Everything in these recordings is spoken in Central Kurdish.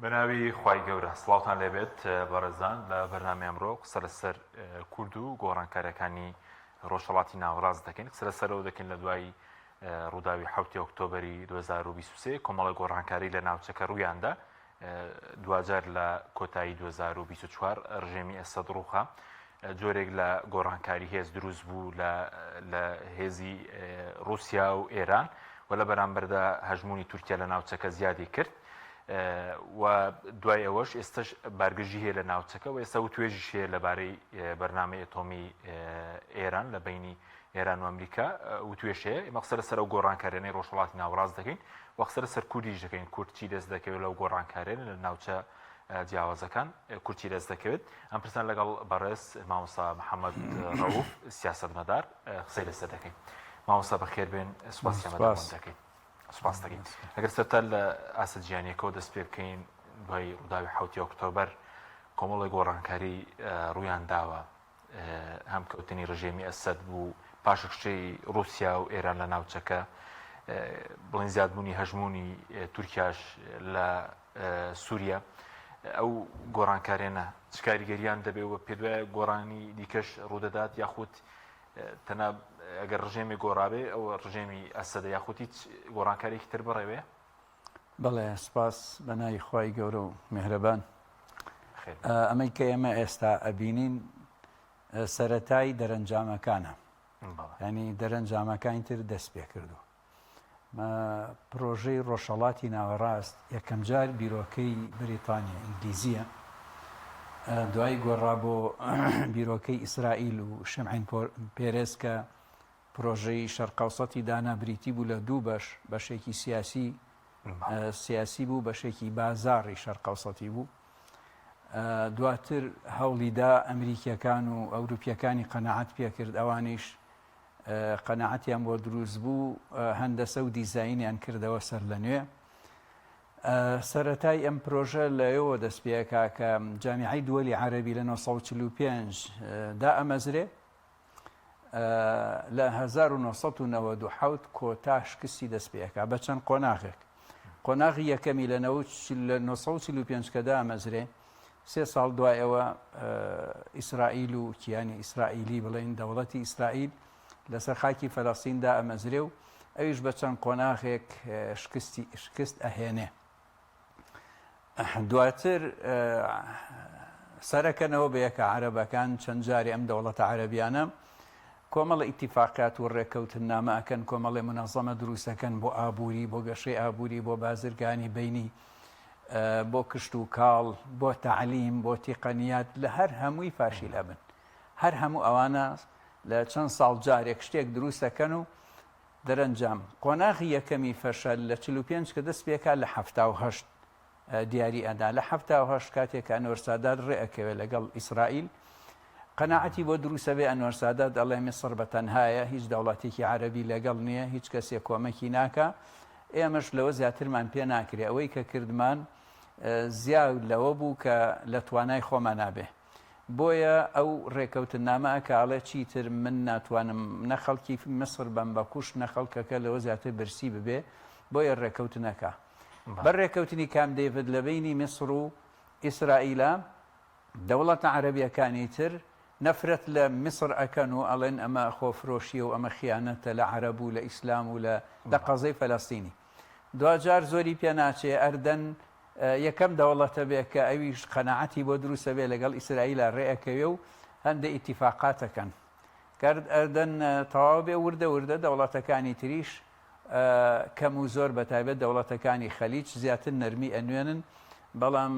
بەناوی خوای گەورە سڵاوتان لێبێت بەڕێزان لە بەرنامەی ئەمڕۆ قسە لەسەر کورد و گۆڕانکاریەکانی ڕۆژهەڵاتی ناوەڕاست دەکەین قسە لەسەرەوە دەکەین لە دوای ڕووداوی حوتی ئۆکتۆبری 2023 کۆمەڵە گۆڕانکاری لە ناوچەکە ڕوویاندا دواجار لە کۆتایی 2024 ڕژێمی ئەسەد ڕووخا جۆرێک لە گۆڕانکاری هێز دروست بوو لە هێزی ڕوسیا و ئێران و لە بەرامبەردا هەژمونی تورکیا لە ناوچەکە زیادی کرد و دوای ئەوەش ئێستش بارگرژی هەیە لە ناوچەکە و ئێستا وتوێژیش هەیە لەبارەی بەرنامەی ئەتۆمی ئێران لە بینی ئێران و ئەمریکا وتوێژ هەیە. ئێمە قسە لەسەر ئەو گۆڕانکاریانەی ڕۆژهەڵاتی ناوەڕاست دەکەین و قسە لەسەر کوردیش دەکەین، کورد چی دەست دەکەوێت لەو گۆڕانکاریانە لە ناوچە جیاوازەکان کورد چی دەست دەکەوێت. ئەم پرسان لەگەڵ بەڕێز مامۆستا محەممەد ڕەوف سیاسەتمەدار قسەی لەسەر دەکەین. مامۆستا بەخێر بێن، سوپاسی ئامادەبوون دەکەین. سوپاس دەکەین. ئەگەر سەرتا لە ئاستە جیهانیەکەوە دەست پێ بکەین، دوای ڕووداوی حەوتی ئۆکتۆبەر کۆمەڵێک گۆڕانکاری ڕوویان داوە. هەم کەوتنی ڕژێمی ئەسەد بوو، پاشەکشەی ڕووسیا و ئێران لە ناوچەکە، بڵێن زیادبوونی هەژموونی تورکیاش لە سووریا، ئەو گۆڕانکاریانە چ کاریگەریان دەبێ و پێت وایە گۆڕانی دیکەش ڕوودەدات یاخود تەنها ئەگەر ڕژێمی گۆڕابێ ئەو ڕژێمی ئەسەدە یاخود هیچ گۆڕانکارێکی تر بەڕێوەیە؟ بەڵێ سپاس بە ناوی خوای گەورە و میهرەبان. ئەمەی کە ئێمە ئێستا ئەبینین سەرەتای دەرەنجامەکانە ینی دەرەنجامەکانی تر دەست پێ کردو پرۆژەی ڕۆژهەڵاتی ناوەڕاست یەکەمجار بیرۆکەی بریتانیا ئینگلیزیە دوای گۆڕا بۆ بیرۆکەی ئیسرائیل و شەمعین پێرێز کە پرۆژەی شەرقەوسەتی دانا بریتی بوو لە دوو بەش، بەشێکی سیاسی سیاسی بوو، بەشێکی بازاڕی شەرقەوسەتی بوو. دواتر هەوڵی دا ئەمریکیەکان و ئەوروپیەکانی قەناعەت پێکرد، ئەوانیش قەناعەتیان بۆ دروست بوو، هەندەسە و دیزاینیان کردەوە سەر لە نوێ. سەرەتای ئەم پرۆژە لەوێوە دەست پێکا کە جامیعەی دووەلی عەرەبی لە 1945 دا ئەمەزرێ. لە 1997 کۆتا شکستی دەست پێ ئەکا بە چەند قۆناغێک. قۆناغی یەکەمی لە 1945 کە دامەزرێ سێ ساڵ دوای ئەوە ئیسرائیل و کیانی ئیسرائیلی بڵێن دەوڵەتی ئیسرائیل لەسەر خاکی فەلەستین دا ئەمەزرێ و ئەویش بە چەند قۆناغێک شکستی شکست ئەهێنێ. دواتر سەرەکەنەوە بە یەکە عەرەبەکان چەند جارێ ئەم دەوڵەتە عەرەبیانە کۆمەڵە ئیتیفاقات و ڕێککەوتننامە ئەکەن کۆمەڵێ منەزەمە دروستەکەن بۆ ئابووری بۆ گەشەی ئابووری بۆ بازرگانی بینی بۆ کشت و کاڵ بۆ تەعلیم بۆ تیقەنیات لە هەر هەمووی فاشیل ئەبن هەر هەموو ئەوانە لە چەند ساڵ جارێک شتێک دروستەکەن و دەرەنجام، قۆناغی یەکەمی فەشەل لە 45 کە دەست پێکا لە 78 دیاری ئەدا. لە 78 کاتێک کە ئەنوەر سادات ڕێ ئەکەوێ لەگەڵ ئیسرائیل، قەناعەتی بۆ دروست ئەبێ، ئەنوەر سادات ئەڵێ میسڕ بە تەنهایە، هیچ دەوڵەتێکی عەرەبی لەگەڵ نییە، هیچ کەسێک کۆمەکی ناکا، ئێمەش لەوە زیاترمان پێ ناکرێ، ئەوەی کە کردمان زیاد لەوە بوو کە لە توانای خۆمانا بێ. بۆیە ئەو ڕێکەوتننامە ئەکا ئەڵێ چیتر من ناتوانم نە خەڵکی میسر بەم بە کوشت نە خەڵکەکە لەوە زیاتر برسی ببێ بۆیە ڕێکەوتن ئەکا بە ڕێکەوتنی کام دەیڤد لە بەینی میسر و ئیسرائیلا دەوڵەتە عەرەبیەکانی تر نەفرەت لە میسر ئەکەن و ئەڵێن ئەمە خۆفرۆشیە و ئەمە خیانەتە لە عەرەب و لە ئیسلام و لە لە قەزەی فەلەستینی دواجار زۆری پێ ناچێ ئەردەن یەکەم دەوڵەتە بێ کە ئەویش قەناعەتی بۆ دروستە بێ لەگەڵ ئیسرائیلا ڕێ ئەکەوێ و هەندێ ئیتیفاقات ئەکەن. کەرد ئەردەن تەواو بێ وردە وردە دەوڵەتەکانی تریش کەم و زۆر بەتایبەت دەوڵەتەکانی خەلیج زیاتر نەرمی ئەنوێنن بەڵام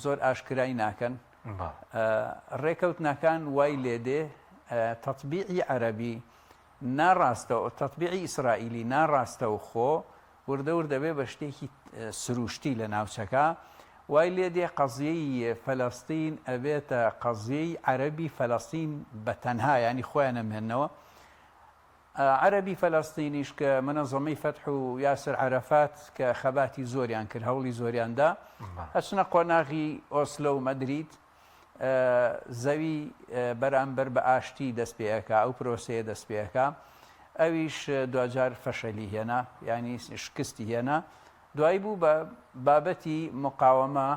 زۆر ئاشکرای ناکەن. ڕێکەوتنەکان وای لێدێ تەتبیعی عەرەبی ناڕاستە تەتبیعی ئیسرائیلی ناڕاستەوخۆ وردە وردە بێ بە شتێکی سروشتی لە ناوچەکە، وای لێ دێ قەزیەی فەلەستین ئەبێتە قەزیەی عەرەبی فەلەستین بە تەنها یانی خۆیان ئەمێننەوە. عەرەبی فەلەستینیش کە مونەزەمەی فەتح و یاسر عەرەفات کە خەباتی زۆریان کرد هەوڵی زۆریان دا ئەچنە قۆناغی ئۆسلۆ و مەدرید زەوی بەرامبەر بە ئاشتی دەست پێ ئەکا، ئەو پرۆسەیە دەست پێ ئەکا، ئەویش دواجار فەشەلی هێنا، یانی شکستی هێنا. دوایی بوو بە بابەتی مقاوەمە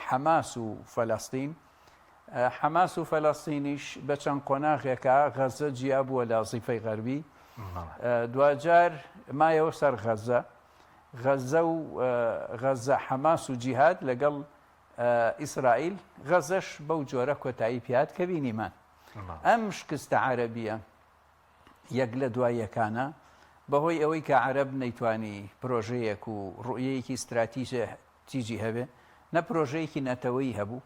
حەماس و فەلەستین. حەماس و فەلەستینیش بە چەند قۆناغێکا غەزە جیا بووە لە زیفەی غەربی. دواجار مایەوە سەر غەزە. غەزە و غەزە حەماس و جیهاد لەگەڵ ئیسرائیل، غەزەش بەو جۆرە کۆتایی پێهات کە بینیمان. ئەم شکستە عەرەبییە یەک لە دوای یەکانە، بەهۆی ئەوەی کە عەرەب نەیتوانی پرۆژەیەک و ڕوئیەیەکی ستراتیجی هەبێ، نە پرۆژەیەکی نەتەوەیی هەبوو،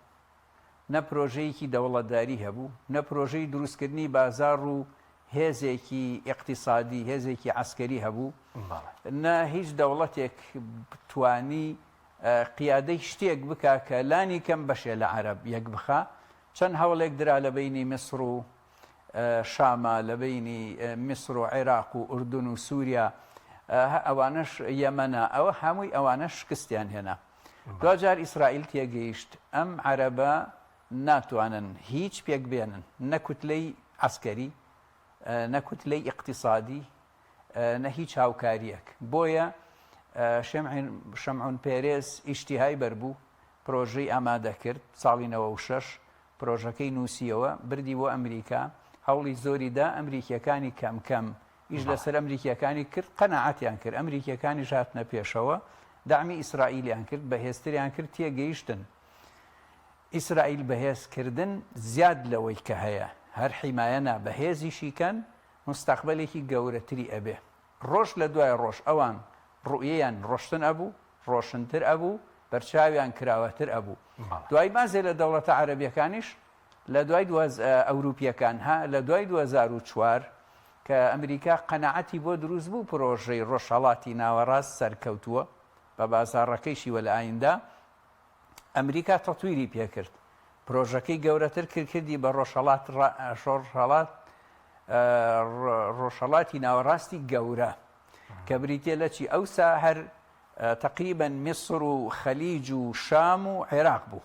نە پرۆژەیەکی دەوڵەتداری هەبوو، نە پرۆژەی دروستکردنی بازاڕ و هێزێکی ئیقتیسادی، هێزێکی عەسکەری هەبوو، نە هیچ دەوڵەتێک توانی قیادەی شتێک بکا کە لانی کەم بەشێ لە عەرەب یەک بخا. چەند هەوڵێک درا لە بەینی میسر و شاما، لە بەینی میسر و عێراق و ئوردون و سووریا، ئەوانەش یەمەنا، ئەوە هەمووی ئەوانەش شکستیان هێنا. دواجار ئیسرائیل تێگەیشت ئەم عەرەبە ناتوانن هیچ پێک بێنن، نە کوتلەی عەسکەری، نە کوتلەی ئیقتیسادی، نە هیچ هاوکارییەک. بۆیە شەمعون پێرێز ئیشتیهای بەربوو، پرۆژەی ئامادە کرد، ساڵی 96 پرۆژەکەی نووسییەوە، بردی بۆ ئەمریکا، هەوڵی زۆری دا، ئەمریکییەکانی کەم کەم ئیش لەسەر ئەمریکییەکانی کرد، قەناعەتیان کرد، ئەمریکییەکانیش هاتنە پێشەوە، دەعمی ئیسرائیلیان کرد، بەهێزتریان کرد، تێگەیشتن ئیسرائیل بەهێزکردن زیاد لەوەی کە هەیە، هەر حیمایە نا، بەهێزیشی کەن، موستەقبەلێکی گەورەتری ئەبێ. ڕۆژ لە دوای ڕۆژ ئەوان ڕوئیەیان ڕۆشتن ئەبوو، ڕۆشنتر ئەبوو، بەرچاویان کراوەتر ئەبوو. دوای بازێ لە دەوڵەتە عەرەبیەکانیش لە دوای ئەوروپیەکان ها لە دوای 2004 کە ئەمریکا قەناعەتی بۆ دروست بوو پرۆژەی ڕۆژهەڵاتی ناوەڕاست سەرکەوتووە بە بازاڕەکەیشیوە لە ئایندە ئەمریکا تەتویری پێکرد پرۆژەکەی گەورەتر کرد کردی بە ڕۆژهەڵات ڕۆژهەڵات ڕۆژهەڵاتی ناوەڕاستی گەورە کە بریتە لە چی ئەوسا هەر تقریبا میسر و خەلیج و شام و عێراق بوو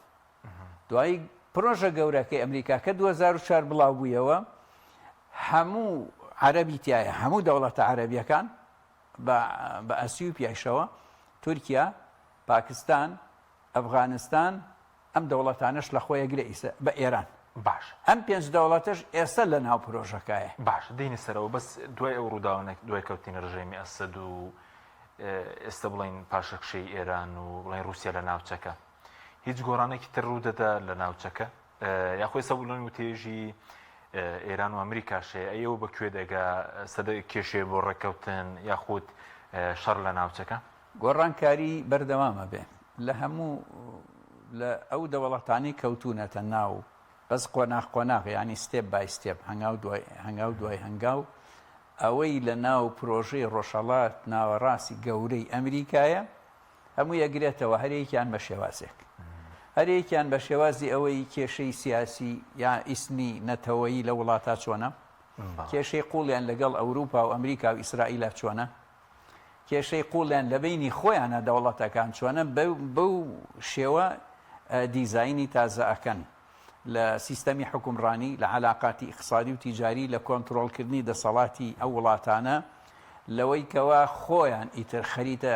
دوایی پرۆژە گەورەکەی ئەمریکا کە 2004 بڵاو بوویەوە هەموو عەربی تایە هەموو دەوڵەتە عەربیەکان بە ئەسیوپیایشەوە تورکیا پاکستان، ئەفغانستان، ئەم دەوڵەتانەش لە خۆی ئەگرێ ئیسە بە ئێران. باشە. ئەم پێنج دەوڵەتەش ئێسە لە ناو پرۆژەکایە. باشە دێینە سەرەوە بەس دوای ئەو ڕووداوانە دوای کەوتنی ڕژێمی ئەسەد و ئێستا بڵێین پاشەکشەی ئێران و بڵێین ڕووسیا لە ناوچەکە هیچ گۆڕانێکی تر ڕوو دەدا لە ناوچەکە یاخۆ ئێستا بڵێن وتێژی ئێران و ئەمریکاش هەیە ئەی ئەوە بە کوێ دەگا سەدە کێشەیە بۆ ڕێککەوتن یاخود شەڕ لە ناوچەکە؟ گۆڕانکاری بەردەوام ئەبێ لە هەموو لە ئەو دەوڵەتانەی کەوتوونەتە ناو بەس قۆناغ قۆناغ یانی step by step هەنگاو دوای هەنگاو دوای هەنگاو ئەوەی لە ناو پرۆژەی ڕۆژهەڵات ناوەڕاستی گەورەی ئەمریکایە هەمووی ئەگرێتەوە هەرێکیان بە شێوازێک هەرێکیان بە شێوازی ئەوەی کێشەی سیاسی یا ئیسنی نەتەوەیی لە وڵاتا چۆنە کێشەی قوڵیان لەگەڵ ئەوروپا و ئەمریکا و ئیسرائیلا چۆنە کێشەی قوڵیان لە بەینی خۆیانە دەوڵەتەکان چۆنە بەو شێوە دیزاینی تازە ئەکەن لە سیستەمی حوکمڕانی، لە عەلاقاتی ئیقتسادی و تیجاری، لە کۆنترۆڵکردنی دەسەڵاتی ئەو وڵاتانە، لەوەی کەوا خۆیان ئیتر خەریتە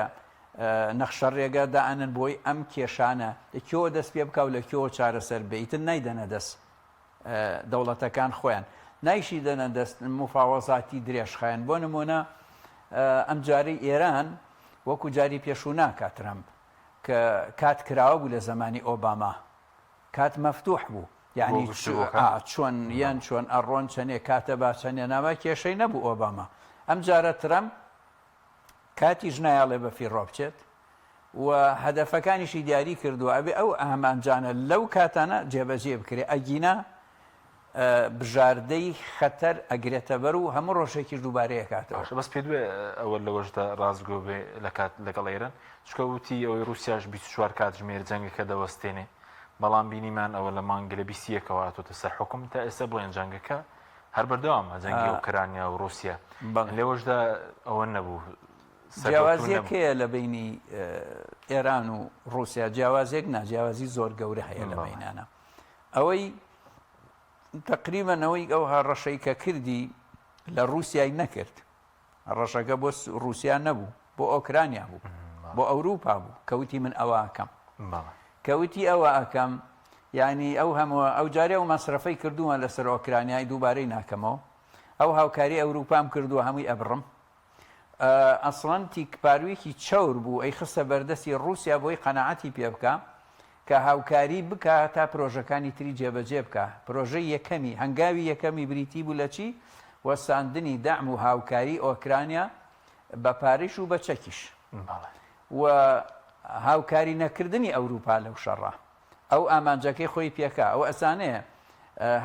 نەخشەڕێگە دائەنن بۆی ئەم کێشانە لە کوێوە دەست پێ بکا و لە کوێوە چارەسەر بێ ئیتر نایدەنە دەست دەوڵەتەکان خۆیان نایشی دەنە دەست مفاوەزاتی درێژخایەن بۆ نمونە ئەمجارەی ئێران وەکو جاری پێشوو ناکا ترەمپ کە کات کراوە بوو لە زەمانی ئۆباما کات مەفتوح بوو یعنی چۆن یان چۆن ئەڕۆن چەنێ کاتە با چەنێ ناما کێشەی نەبوو ئۆباما ئەم جارە ترەمپ کاتیش نایەڵێ بە فیڕۆ بچێت و هەدەفەکانیشی دیاری کردووە ئەبێ ئەو ئامانجانە لەو کاتانە جێبەجێ بکرێ ئەگینا بژاردەی خەتەر ئەگرێتەبەر و هەموو ڕۆژێکیش دووبارەی ئەکاتەوە. باشە بەس پێت وایە ئەوە لەوەشدا ڕاستگۆ بێ لە کات لەگەڵ ئێران؟ چونکە وتی ئەوەی ڕووسیاش 24 کاتژمێر جەنگەکە دەوەستێنێ بەڵام بینیمان ئەوە لە مانگ لە 21ەوە هاتۆتە سەر حوکم تا ئێستا بڵێن جەنگەکە هەر بەردەوامە جەنگی ئۆکرانیا و ڕووسیا لەوەشدا ئەوە نەبوو جیاوازیەک هەیە لە بینی ئێران و ڕووسیا جیاوازێک نا جیاوازی زۆر گەورە هەیە لە بینانە ئەوەی تقریبا ئەوەی ئەو هەڕەشەی کە کردی لە ڕووسیای نەکرد هەڕەشەکە بۆ ڕووسیا نەبوو بۆ ئۆکرانیا بوو. بۆ ئەوروپا بوو کە وتی من ئەوە ئەکەم. کە وتی ئەوە ئەکەم یانی ئەو هەمووە ئەو جارێ ئەو مەسرەفەی کردوومە لەسەر ئۆکرانیای دووبارەی ناکەمەوە. ئەو هاوکاری ئەوروپام کردووە هەمووی ئەبڕم. ئەسڵەن تیکپارویکی چەور بوو ئەیخستە بەردەستی ڕووسیا بۆی قەناعەتی پێ بکا کە هاوکاری بکا تا پرۆژەکانی تری جێبەجێ بکا. پرۆژەی یەکەمی، هەنگاوی یەکەمی بریتی بوو لە چی؟ وەستاندنی دەعم و هاوکاری ئۆکرانیا بە پارەیش و بە چەکیش. و هاوکاری نەکردنی ئەوروپا لەو شەڕە. ئەو ئامانجەکەی خۆی پێکا. ئەو ئەزانێ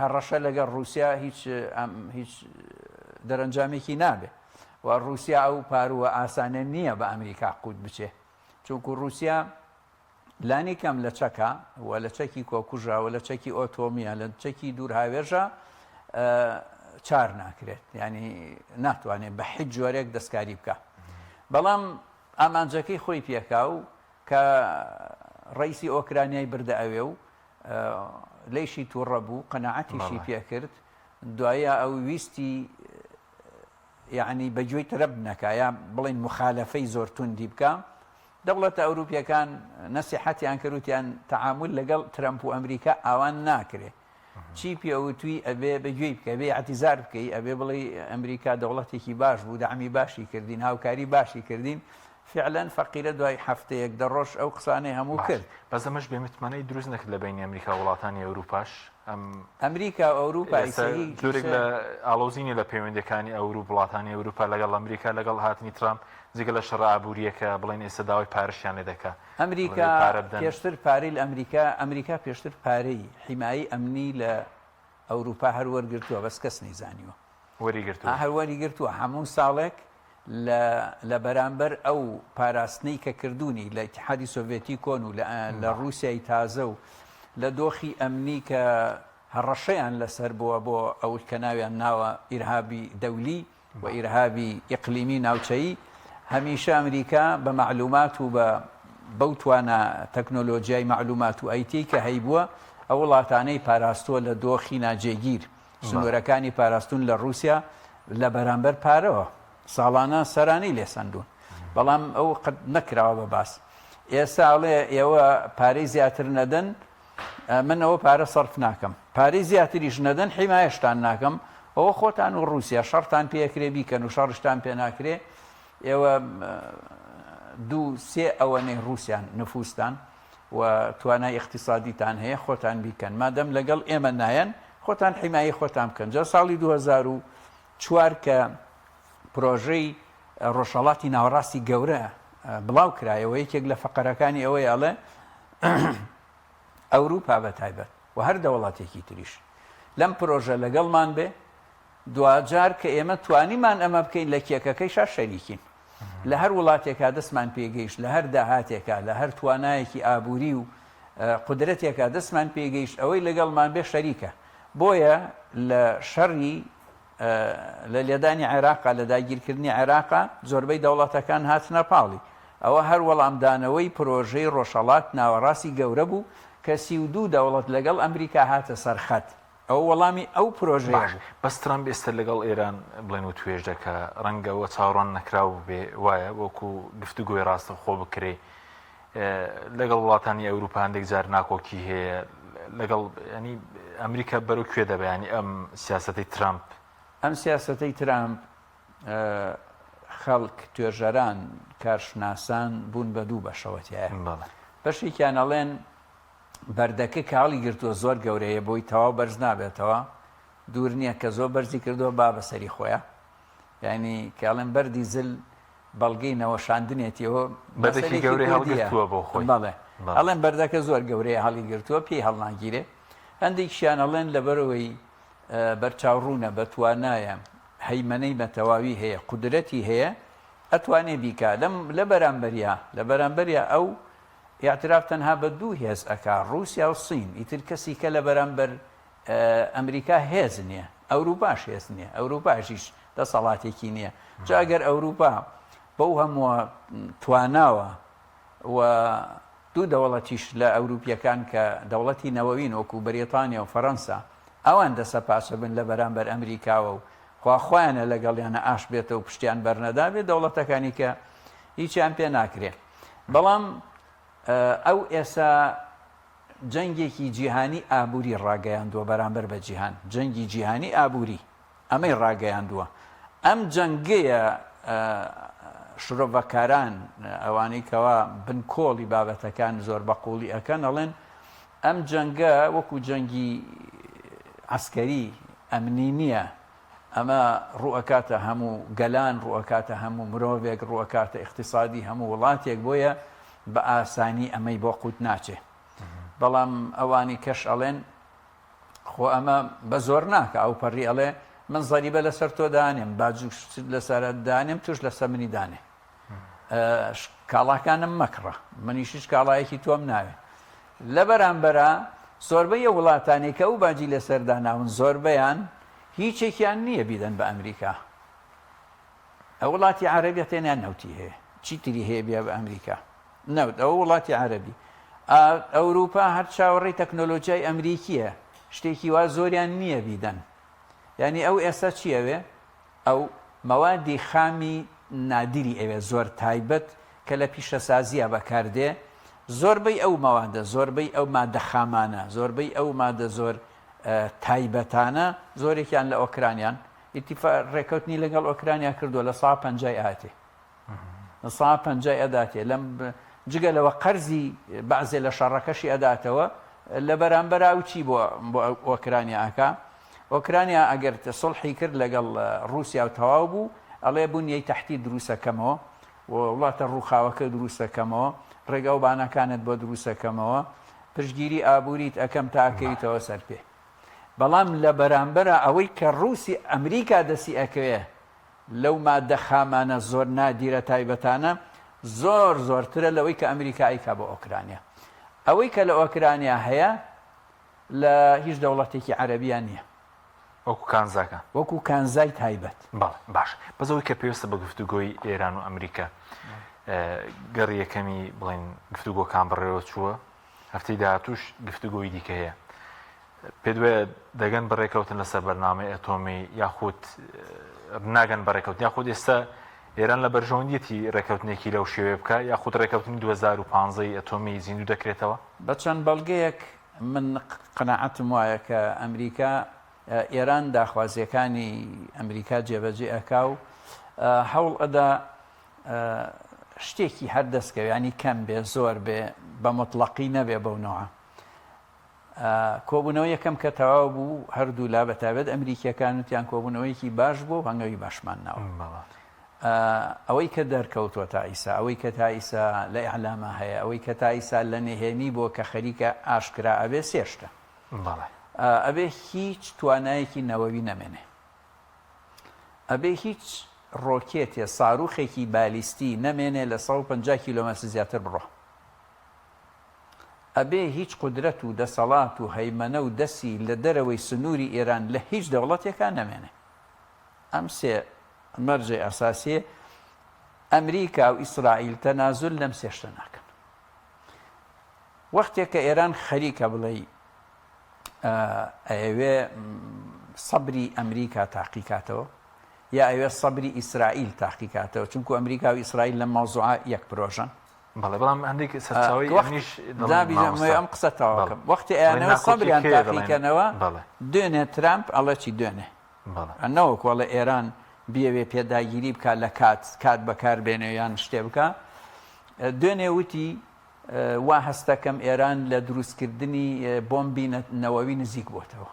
هەڕەشە لەگەڵ ڕووسیا هیچ هیچ دەرەنجامێکی نابێ و ڕووسیا ئەو پارووە ئاسانە نییە بە ئەمریکا قووت بچێ. چونکو ڕووسیا لانی کەم لە چەکە و لە چەکی کۆکوژە و لە چەکی ئۆتۆمیە لە چەکی دوورهاوێژە چار ناکرێت ینی ناتوانێت بە هیچ جۆرێک دەستکاری بکە بەڵام ئامانجەکەی خۆی پێکا و کە ڕئیسی ئۆکرانیای بردە ئەوێ و لەیشی تووڕە بوو قەنەعەتیشی پێکرد دوایە ئەو ویستی یەعنی بە گوێی ترەمپ نەکا یا بڵێین موخالەفەی زۆر توندی بکا، دەوڵەتە ئەوروپیەکان نەسیحەتیان کرد وتیان تەعامول لەگەڵ ترەمپ و ئەمریکا ئاوا ناکرێ، چی پێ وتوی ئەبێ بە گوێی بکەی، ئەبێ ئیعتیزار بکەی، ئەبێ بڵێی ئەمریکا دەوڵەتێکی باش بوو، دەعمی باشی کردین، هاوکاری باشی کردین، فعلەن فەقیرە دوای هەفتەیەک دە ڕۆژ ئەو قسانەی هەموو باش کرد. بەس ئەمەش بێ متمانەی دروست نەکرد لە بەینی ئەمریکا و وڵاتانی ئەوروپاش ئەم ئەمریکا و ئەوروپا ئێستا ئیسە هی جۆرێک ئیسە لە ئاڵۆزی نیە لە پەیوەندیەکانی ئەوروپ وڵاتانی ئەوروپا لەگەڵ ئەمریکا لەگەڵ هاتنی ترامپ جگە لە شەڕە ئابووریەکە بڵێن ئێستا داوای پارەشیان لێ دەکا بڵێ ئەمریکا پارە بدەن. پێشتر پارەی لە ئەمریکا ئەمریکا پێشتر پارەی حیمایەی ئەمنی لە ئەوروپا هەر وەرگرتووە بەس کەس نەیزانیوە. وەری گرتووە. هەر وەری گرتووە هەموو ساڵێک لە لە بەرامبەر ئەو پاراستنەی کە کردوونی لە ئیتیحادی سۆڤێتی کۆن و لە لە ڕووسیای تازە و لە دۆخی ئەمنی کە هەڕەشەیان لەسەر بووە بۆ ئەوەی کە ناویان ناوە ئیرهابی دەولی و ئیرهابی ئیقلیمی ناوچەیی هەمیشە ئەمریکا بە مەعلومات و بە بەو توانا تەکنۆلۆجیای مەعلومات و ئایتی کە هەیبووە ئەو وڵاتانەی پاراستووە لە دۆخی ناجێگیر سنوورەکانی پاراستوون لە ڕووسیا لە بەرامبەر پارەوە ساڵانە سەرانەی لێ سەندوون بەڵام ئەو قەت نەکراوە بە باس ئێستا ئەڵێ ئێوە پارەی زیاتر نەدەن من ئەوە پارە سەرف ناکەم پارەی زیاتریش نەدەن حیمایەشتان ناکەم ئەوە خۆتان و ڕووسیا شەڕتان پێکرێ بیکەن و شەڕشتان پێ ناکرێ ئێوە دوو سێ ئەوەنەی ڕووسیان نفوستان و توانای ئیقتیسادیتان هەیە خۆتان بیکەن مادەم لەگەڵ ئێمە نایەن خۆتان حیمایەی خۆتان بکەن جا ساڵی 2004 کە پرۆژەی ڕۆژهەڵاتی ناوەڕاستی گەورە بڵاو کرایەوە یەکێک لە فەقەرەکانی ئەوەی ئەڵێ ئەوروپا بە تایبەت و هەر دەوڵەتێکی تریش لەم پرۆژە لەگەڵمان بێ دواجار کە ئێمە توانیمان ئەمە بکەین لە کێکەکەیشا شەریکین. لە هەر وڵاتێکا دەستمان پێگەیشت، لە هەر داهاتێکا، لە هەر توانایەکی ئابووری و قودرەتێکا دەستمان پێگەیشت، ئەوەی لەگەڵمان بێ شەریکە. بۆیە لە شەڕی لە لێدانی عێراقا، لە داگیرکردنی عێراقا زۆربەی دەوڵەتەکان هاتنە پاڵی. ئەوە هەر وەڵامدانەوەی پرۆژەی ڕۆژهەڵات ناوەڕاستی گەورە بوو کە 32 دەوڵەت لەگەڵ ئەمریکا هاتە سەر خەت. ئەوە وەڵامی ئەو پرۆژەیە باش بوو. بەس ترەمپ ئێستا لەگەڵ ئێران بڵێن وتوێژ دەکا ڕەنگە ئەوە چاوەڕوان نەکراو بێ وایە وەکو گفتوگۆی ڕاستەوخۆ بکرێ لەگەڵ وڵاتانی ئەوروپا هەندێک جار ناکۆکی هەیە لەگەڵ ینی ئەمریکا بەرەو کوێ دەبێ ینی ئەم سیاسەتی ترامپ ئەم سیاسەتەی ترامپ خەڵک توێژەران کارشناسان بوون بە دوو بەشەوە تیایە بەشێکیان ئەڵێن بەردەکە کە هەڵیگرتووە زۆر گەورەیە بۆی تەواو بەرز نابێتەوە دوور نییە کە زۆر بەرزی کردووە با بەسەری خۆیە یعنی کە ئەڵێن بەردی زل بەڵگەی نەوەشاندنێتیەوە بەردێکی گەورەی هەڵگرتووە بۆ خۆی بەڵێ ئەڵێن بەردەکە زۆر گەورەیە هەڵیگرتووە پێی هەڵناگیرێ هەندێکیان ئەڵێن لەبەرەوەی بەرچاوڕوونە بەتوانایە هەیمەنەی بەتەواوی هەیە قودرەتی هەیە ئەتوانێ بیکا لەم لە بەرامبەریا لە بەرامبەریا ئەو ئیعتراف تەنها بە دوو هێز ئەکا ڕووسیا و سین ئیتر کەسی کە لە بەرامبەر ئەمریکا هێز نییە ئەوروپاش هێز نییە ئەوروپاش هیچ دەسەڵاتێکی نییە جا ئەگەر ئەوروپا بەو هەمووە تواناوە و دوو دەوڵەتیش لە ئەوروپیەکان کە دەوڵەتی نەوەوین وەکو بەریتانیا و فەرەنسا ئەوان دەسەپاچە بن لە بەرامبەر ئەمریکاوە و خوا خۆیانە لەگەڵیانە ئاش بێتەوە پشتیان بەرنەدابێ دەوڵەتەکانی کە هیچیان پێ ناکرێ. بەڵام ئەو ئێسا جەنگێکی جیهانی ئابووری ڕاگەیاندووە بەرامبەر بە جیهان، جەنگی جیهانی ئابووری ئەمەی ڕاگەیاندووە. ئەم جەنگەیە شرۆڤەکاران ئەوانەی کەوا بنکۆڵی بابەتەکان زۆر بە قووڵی ئەکەن ئەڵێن ئەم جەنگە وەکو جەنگی عەسکەری ئەمنی نییە، ئەمە ڕووئەکاتە هەموو گەلان، ڕووئەکاتە هەموو مرۆڤێک، ڕووئەکاتە ئیقتیسادی هەموو وڵاتێک، بۆیە بە ئاسانی ئەمەی بۆ قوت ناچێ. بەڵام ئەوانی کەش ئەڵێن خۆ ئەمە بە زۆر ناکا، ئەو پەڕی ئەڵێ من زەریبە لەسەر تۆ دانێم، باج و شت لەسەر دانێم، توش لەسەر منی دانێ. کاڵاکانم مەکڕە، منیش هیچ کاڵایەکی تۆم ناوێ. لە بەرامبەرا زۆربەی ئەو وڵاتانەی کە ئەو باجی لەسەر داناون زۆربەیان هیچێکیان نییە بیدەن بە ئەمریکا. ئەو وڵاتی عەرەبی تەنیا نەوتی هەیە، چیتری هەیە بیا بە ئەمریکا؟ نەوت. ئەوە وڵاتی عەرەبی. ئەوروپا هەر چاوەڕێی تەکنۆلۆژیای ئەمریکییە، شتێکی وا زۆریان نییە بیدەن. یانی ئەو ئێستا چی ئەوێ؟ ئەو مەوادی خامی نادری ئەوێ زۆر تایبەت کە لە پیشەسازییا بەکار دێ، زۆربەی ئەو مەوادە، زۆربەی ئەو مادە خامانە، زۆربەی ئەو مادە زۆر تایبەتانە زۆرێکیان لە ئۆکرانیان، ئیتیفا ڕێکەوتنی لەگەڵ ئۆکرانیا کردووە لە سا پەنجای ئاتێ. لە سا پەنجای ئەداتێ لەم جگە لەوە قەرزی بەعزێ لە شەڕەکەشی ئەداتەوە لە بەرامبەرا ئەو چی بۆ بۆ ئۆکرانیا ئەکا ئۆکرانیا ئەگەر سوڵحی کرد لەگەڵ ڕووسیا و تەواو بوو ئەڵێ بونیەی تەحتی دروستەکەمەوە و وڵاتە ڕووخاوەکە دروستەکەمەوە ڕێگا و بانەکانت بۆ دروستەکەمەوە پشتگیری ئابووریت ئەکەم تا ئەکەویتەوە سەر پێ بەڵام لە بەرامبەرا ئەوەی کە ڕووسی ئەمریکا دەستی ئەکەوێ لەو مادە خامانە زۆر نادیرە تایبەتانە زۆر زۆرترە لەوەی کە ئەمریکا ئەیکا بۆ ئۆکرانیا. ئەوەی کە لە ئۆکرانیا هەیە لە هیچ دەوڵەتێکی عەرەبیا نییە. وەکو کانزاکان. وەکو کانزای تایبەت. بەڵێ باش بەس ئەوەی کە پێویستە بە گفتوگۆی ئێران و ئەمریکا گەڕی یەکەمی بڵێن گفتوگۆکان بەڕێوە چووە هەفتەی داهاتووش گفتوگۆی دیکە هەیە پێت وایە دەگەن بە ڕێکەوتن لەسەر بەرنامەی ئەتۆمی یاخود ناگەن بە ڕێکەوتن یاخود ئێستا ئێران لە بەرژەوەندیەتی ڕێکەوتنێکی لەو شێوەیە بکە یاخود ڕێکەوتنی 2015 ئەتۆمی زیندوو دەکرێتەوە؟ بە چەند بەڵگەیەک من قەناعەتم وایە کە ئەمریکا ئێران داخوازیەکانی ئەمریکا جێبەجێ ئەکا و هەوڵ ئەدا شتێکی هەر دەستکەوێ ینی کەم بێ زۆر بێ بە مطلقی نەبێ بەو نەوە کۆبوونەوەی یەکەم کە تەواو بوو هەردوو لا بە تایبەت ئەمریکیەکان وتیان کۆبوونەوەیەکی باش بوو و هەنگاوی باشمان ناوە. ئەوەی کە دەرکەوتووە تا ئیسا، ئەوەی کە تا ئیسا لە ئیعلاما هەیە، ئەوەی کە تا ئیسا لە نهێنی بووە کە خەریکە ئاشکرا ئەبێ سێ شتە. ئەبێ هیچ توانایەکی نەوەوی نەمێنێ. ئەبێ هیچ ڕۆکێتێ، ساروخێکی بالیستی نەمێنێ لە 150 کیلۆمەتر زیاتر بڕوا. ئەبێ هیچ قودرەت و دەسەڵات و هەیمەنە و دەسی لە دەرەوەی سنووری ئێران لە هیچ دەوڵەتێکا نەمێنێ. ئەم سێ مەرجەی ئەساسییە ئەمریکا و ئیسرائیل تەنازول لەم سێ شتە ناکەن. وەختێک کە ئێران خەریکە بڵێی ئەیەوێ سەبری ئەمریکا تاقی کاتەوە یا ئەوێ سەبری ئیسرائیل تاقی کاتەوە چونکو ئەمریکا و ئیسرائیل لەم مەوزوعە یەک پرۆژەن. بەڵێ بەڵام هەندێک سەرچاوەی ئەمنیش دەڵێن مامۆستا ئەم قسە تەواوکەم وەختی ئەیانەوە سەبریان تاقیکەنەوە دوێنێ ترامپ ئەڵێ چی دوێنێ نەوەکو ئەڵێ ئێران بیەوێ پێداگیری بکات لە کات کات بەکار بێنێ یان شتێ بکە دوێنێ وتی وا هەستەکەم ئێران لە دروستکردنی بۆمبی نەوەوی نزیک بۆتەوە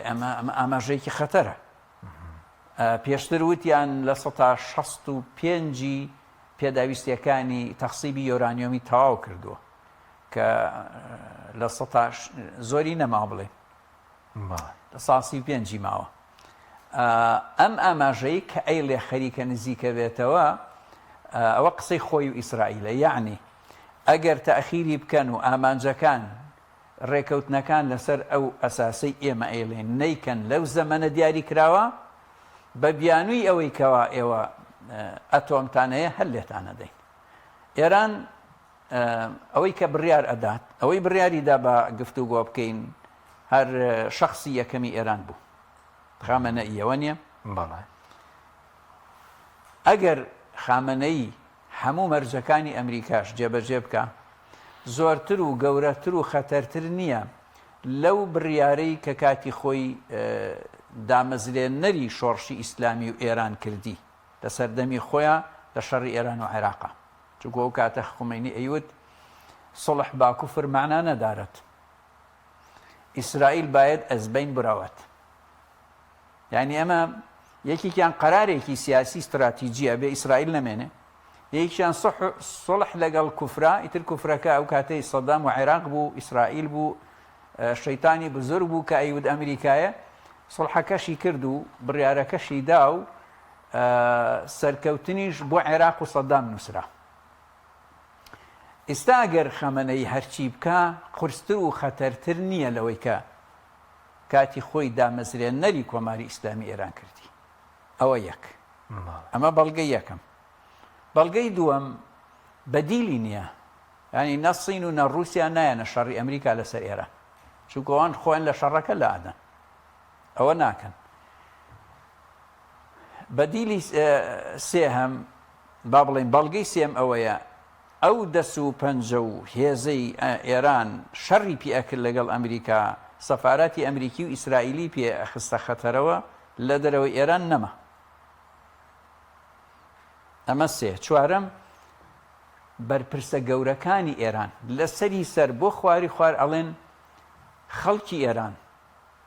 ئەمە ئەمە ئاماژەیەکی خەتەرە پێشتر وتیان لە سەتا 65 پێداویستیەکانی تەخسیبی یۆرانیۆمی تەواو کردووە کە لە سەتا زۆری نەماوە بڵێ لە سا 35ی ماوە ئەم ئاماژەی کە ئەیڵێ خەریکە نزیکە بێتەوە ئەوە قسەی خۆی و ئیسرائیلە یعنی ئەگەر تەخیری بکەن و ئامانجەکان ڕێکەوتنەکان لەسەر ئەو ئەساسەی ئێمە ئەیڵێین نەیکەن لەو زەمەنە دیاری کراوە بە بیانووی ئەوەی کەوا ئێوە ئەتۆمتان هەیە هەر لێتان ئەدەین. ئێران ئەوەی کە بڕیار ئەدات ئەوەی بڕیاری دا بە گفتوگۆ بکەین هەر شەخسی یەکەمی ئێران بوو خامەنەئیەوە نییە؟ بەڵێ. ئەگەر خامەنەئی. هەموو مەرجەکانی ئەمریکاش جێبەجێ بکا، زۆرتر و گەورەتر و خەتەرتر نییە لەو بڕیارەی کە کاتی خۆی دامەزرێنەری شۆڕشی ئیسلامی و ئێران کردی لە سەردەمی خۆیا لە شەڕی ئێران و عێراقا. چونکو ئەو کاتە خومەینی ئەیوت صلح با کفر معنا ندارد اسرائیل باید از بین برود. یانی ئەمە یەکێکیان قەرارێکی سیاسی ستراتیجیە بێ ئیسرائیل نەمێنێ، یەکیان سوڵح لەگەڵ کوفرا، ئیتر کوفرەکە ئەو کاتەی سەدام و عێراق بوو، ئیسرائیل بوو، شەیتانی بزرگ بوو کە ئەیوت ئەمریکایە، سوڵحەکەشی کرد و بڕیارەکەشی دا و سەرکەوتنیش بۆ عێراق و سەدام نووسرا. ئیستا گەر خەمەنەی هەرچی بکا قورستر و خەتەرتر نییە لەوەی کە کاتی خۆی دامەزرێنەری کۆماری ئیسلامی ئێران کردی. ئەوە یەک. ئەمە بەڵگەی یەکەم. بەڵگەی دووەم بەدیلی نییە. یانی نە سین و نە ڕووسیا نایەنە شەڕی ئەمریکا لەسەر ئێران. چونکە ئەوان خۆیان لە شەڕەکە لادەن. ئەوە ناکەن. بەدیلی سێهەم با بڵێین بەڵگەی سێم ئەوەیە ئەو دەس و پەنجە و هێزەی ئێران شەڕی پێ ئەکرد لەگەڵ ئەمریکا، سەفاراتی ئەمریکی و ئیسرائیلی پێ ئەخستە خەتەرەوە، لە دەرەوەی ئێران نەما. ئەمە سێ. چوارەم، بەرپرسە گەورەکانی ئێران لە سەری سەر بۆ خواری خوار ئەڵێن خەڵکی ئێران،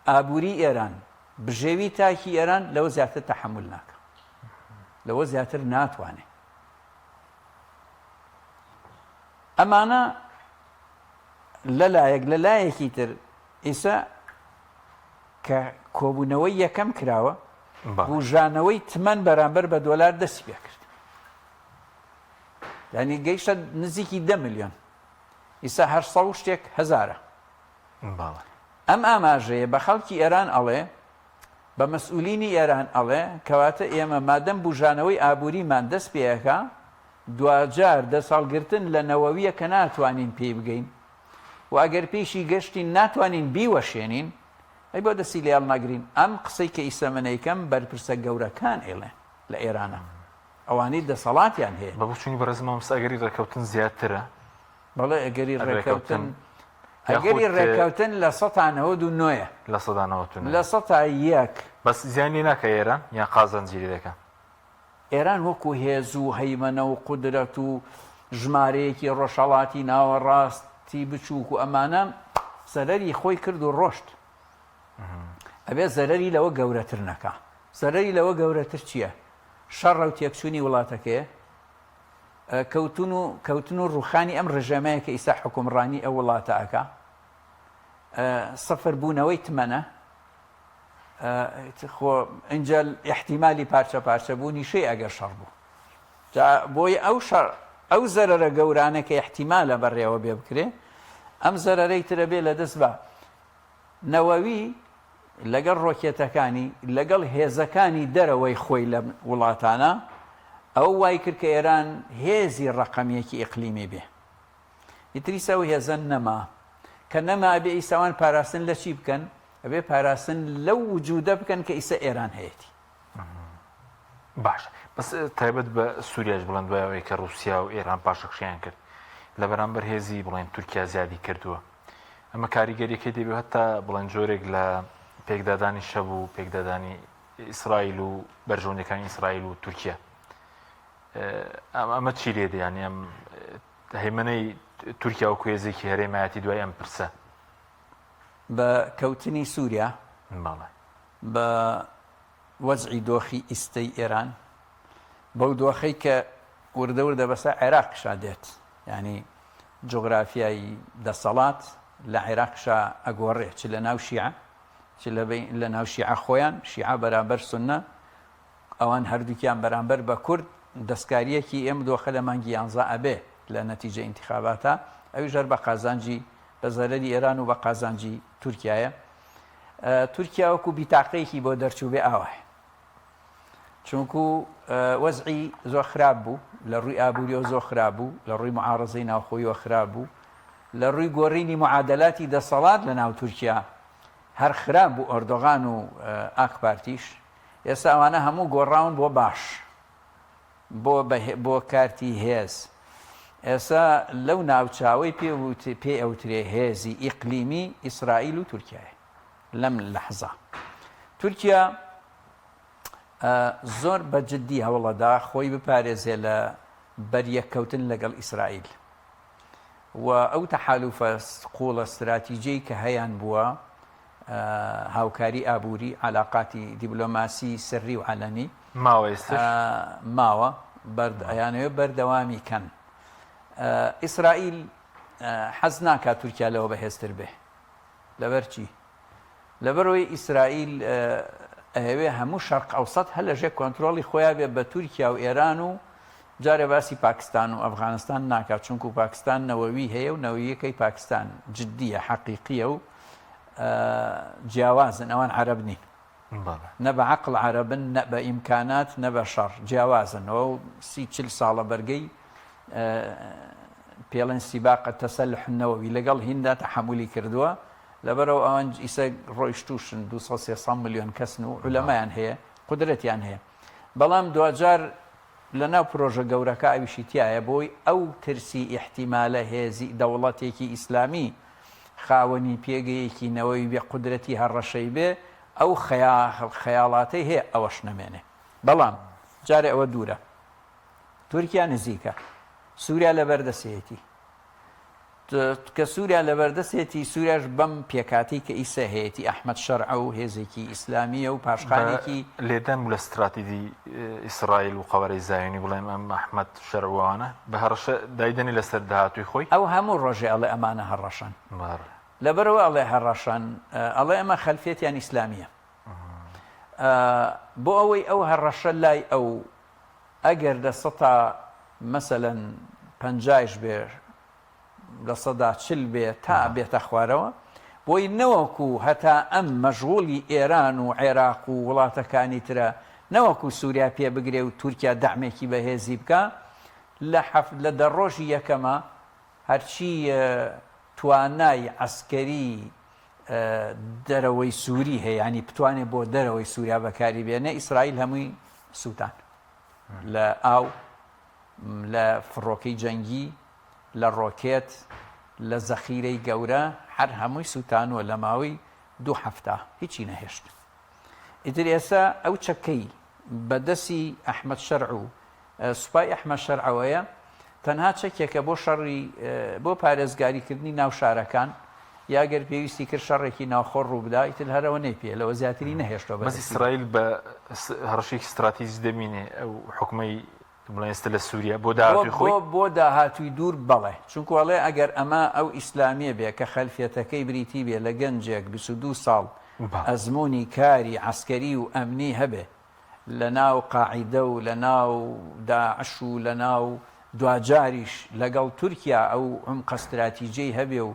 ئابووری ئێران، بژێوی تاکی ئێران لەوە زیاتر تەحەمول ناکا. لەوە زیاتر ناتوانێ. ئەمانە لەلایەک لە لایەکی تر ئیسا کە کۆبوونەوەی یەکەم کراوە بوژانەوەی تمەن بەرامبەر بە دۆلار دەستی پێکرد یعنی گەیشتە نزیکی دە ملیۆن ئیسا هەر سە و شتێک هەزارە ئەم ئاماژەیە بە خەڵکی ئێران ئەڵێ بە مەسئولینی ئێران ئەڵێ، کەواتە ئێمە مادەم بوژانەوەی ئابووریمان دەست پێ ئەکا، دواجار دەستهەڵگرتن لە نەوەویە کە ناتوانین پێی بگەین و ئەگەر پێیشی گەشتین ناتوانین بیوەشێنین، ئەی بۆ دەستی لێ هەڵناگرین؟ ئەم قسەی کە ئیسە من ئەیکەم بەرپرسە گەورەکان ئەیڵێن لە ئێرانا، ئەوانەی دەسەڵاتیان هەیە. بە بۆچوونی بەڕێز مامۆستا ئەگەری ڕێککەوتن زیاترە؟ بەڵێ ئەگەری ڕێککەوتن ئەگەری ڕێککەوتن لە سەتا 99 یە. لە سەدا 99. لە سەتا یەک. بەس زیان لێ ناکا ئێران یان قازانجی لێ دەکا؟ ئێران وەکو هێز و هەیمەنە و قودرەت و ژمارەیەکی ڕۆژهەڵاتی ناوەڕاستی بچووک و ئەمانە زەرەری خۆی کرد و ڕۆشت. ئەبێ زەرەری لەوە گەورەتر نەکا. زەرەری لەوە گەورەتر چییە؟ شەڕە و تێکچوونی وڵاتەکەیە. کەوتن و کەوتن و ڕووخانی ئەم ڕژێمەیە کە ئیستا حوکمڕانی ئەو وڵاتە ئەکا، سفر بوونەوەی تمەنە، خۆ ئینجا ئیحتیمالی پارچە پارچە بوونیشی ئەگەر شەڕ بوو. جا بۆی ئەو شەڕ ئەو زەرەرە گەورانە کە ئیحتیمالە بەڕێوە بێ بکرێ، ئەم زەرەرەی ترە بێ لە دەست با. نەوەوی لەگەڵ ڕۆکێتەکانی، لەگەڵ هێزەکانی دەرەوەی خۆی لەم وڵاتانە، ئەوە وای کرد کە ئێران هێزی ڕەقەم یەکی ئیقلیمی بێ. ئیتر ئیستا ئەو هێزە نەما. کە نەما ئەبێ ئیستا ئەوان پاراستن لە چی بکەن؟ ئەبێ پاراستن لەو وجودە بکەن کە ئیستا ئێران هەیەتی. باشە بەس تایبەت بە سووریاش بڵێن دوای ئەوەی کە ڕووسیا و ئێران پاشەکشەیان کرد لە بەرامبەر هێزی بڵێن تورکیا زیادی کردووە ئەمە کاریگەریەکەی دەبێت هەتا بڵێن جۆرێک لە پێکدادانی شەب و پێکدادانی ئیسرائیل و بەرژەوەندەکانی ئیسرائیل و تورکیا ئەمە چی لێ دەیانی ئەم هەیمنەی تورکیا و کوێزێکی هەرێمایەتی دوای ئەم پرسە بە کەوتنی سووریا بە وەزعی دۆخی ئیستەی ئێران بەو دۆخەی کە وردە وردە بەسەر عێراقیشا دێت یانی جوغرافیای دەسەڵات لە عێراقیشا ئەگۆڕێ چ لە ناو شیعە چ لە ناو شیعە خۆیان شیعە بەرامبەر سوننە ئەوان هەردووکیان بەرامبەر بە کورد دەستکاریەکی ئێم دۆخە لە مانگی یانزە ئەبێ لە نەتیجە ئینتخاباتە ئەویش هەر بە قازانجی بە زەرەری ئێران و بە قازانجی تورکیایە تورکیا وەکو بیتاقەیەکی بۆ دەرچوو بێ ئاوایە چونکو وەزعی زۆر خراپ بوو لە ڕووی ئابووریەوە زۆر خراپ بوو لە ڕووی معارەزەی ناوخۆیەوە خراپ بوو لە ڕووی گۆڕینی معادلاتی دەسەڵات لە ناو تورکیا هەر خراپ بوو ئۆردۆغان و ئاک پارتیش ئێستا ئەوانە هەموو گۆڕاون بۆ باش. بۆ بۆ کارتی هێز ئێستا لەو ناوچاوەی پێ پێ ئەوترێ هێزی ئیقلیمی ئیسرائیل و تورکیایە لەم لەحزە تورکیا زۆر بە جددی هەوڵەدا خۆی بپارێزێ لە بەریەککەوتن لەگەڵ ئیسرائیل و ئەو تەحالوفە قوڵە ستراتیجیەی کە هەیان بووە هاوکاری ئابووری، عەلاقاتی دیبلۆماسی سری و عەلەنی ماوە ئێستش؟ ماوە، ئەیانەوێت بەردەوامی کەن. ئیسرائیل حەز ناکات تورکیا لەوە بەهێزتر بێ. لەبەر چی؟ لەبەرئەوەی ئیسرائیل ئەیەوێ هەموو شەرق ئەوسەت هەر لەژێر کۆنترۆڵی خۆیا بێ بە تورکیا و ئێران و جارێ باسی پاکستان و ئەفغانستان ناکات چونکو پاکستان نەوەوی هەیە و نەوەیەکەی پاکستان جدیە حەقیقیە و جیاوازن ئەوان عەرەب نین نە بە عەقڵ عەرەبن نە بە ئیمکانات نە بە شەڕ جیاوازن و سی چل ساڵە بەرگەی پێڵێن سیباق التسلح النووی لەگەڵ هیندا تەحەمولی کردووە لەبەرئەوە ئەوان ئیسە ڕۆیشتووشن 200 300 ملیۆن کەسن و عولەمایان هەیە قودرەتیان هەیە بەڵام دواجار لەناو پرۆژە گەورەکە ئەویشی تیایە بۆی ئەو ترسی ئیحتیمالە هێزی دەوڵەتێکی ئیسلامی خاوەنی پێگەیەکی نەوەوی بێ قودرەتی هەڕەشەی بێ ئەو خەیاڵاتەی هەیە ئەوەش نەمێنێ بەڵام جارێ ئەوە دوورە تورکیا نزیکە سوریا لەبەردەسێتی کە سوریا لەبەردەسێتی سوریاش بەم پێکهاتەی کە ئیسە هەیەتی ئەحمەد شەرعە و هێزێکی ئیسلامیە و پاشخانێکی لێدان بوو لە ستراتیجی ئیسرائیل و قەوارەی زایۆنی بڵێم ئەم ئەحمەد شەرع و ئەوانە بە هەڕەشە دایدەنێ لەسەر داهاتووی خۆی. ئەو هەموو ڕۆژێ ئەڵێ ئەمانە هەڕەشەن. لەبەرئەوە ئەڵێ هەڕەشەن ئەڵێ ئەمە خەلفیەتیان ئیسلامیە. بۆ ئەوەی ئەو هەڕەشە لای ئەو ئەگەر لە سەتا مەسەلەن پەنجایش بێ 40% بێ تا بێتە خوارەوە بۆی نەوەکو هەتا ئەم مەشغوڵی ئێران و عێراق و وڵاتەکانی ترە نەوەکو سووریا پێ بگرێ و تورکیا دەعمێکی بەهێزی بکا لە حەف لە دە ڕۆژی یەکەمە هەرچی توانای عەسکەری دەرەوەی سووری هەیە ینی بتوانێ بۆ دەرەوەی سووریا بەکاری بێنێ ئیسرائیل هەمووی سووتان لە ئاو لە فڕۆکەی جەنگی لە ڕۆکێت لە زەخیرەی گەورە هەر هەمووی سووتانوە لە ماوەی دوو هەفتە هیچی نەهێشت ئیتر ئێستا ئەو چەکەی بە دەسی ئەحمەد شەرع و سوپای ئەحمەد شەرعەوەیە تەنها چەکێکە بۆ شەڕی بۆ پارێزگاریکردنی ناو شارەکان یا گەر پێویستی کرد شەڕێکی ناوخۆ ڕووبدا ئیتر هەرەوە نەی پێ لەوە زیاتری نەهێشتەوە بەس ئیسرائیل بە هەڕەشەیەکی ستراتیجی دەبینێ ئەو حکومەی بڵێن ئێستا لە سووریا بۆ داهاتووی خۆی؟ بۆ داهاتووی دوور بەڵێ، چونکو ئەڵێ ئەگەر ئەمە ئەو ئیسلامیە بێ کە خەلفیەتەکەی بریتی بێ لە گەنجێک 22 ساڵ ئەزموونی کاری عەسکەری و ئەمنی هەبێ لە ناو قاعیدە و لە ناو داعش و لە ناو دواجاریش لەگەڵ تورکیا ئەو عومقە ستراتیجیەی هەبێ و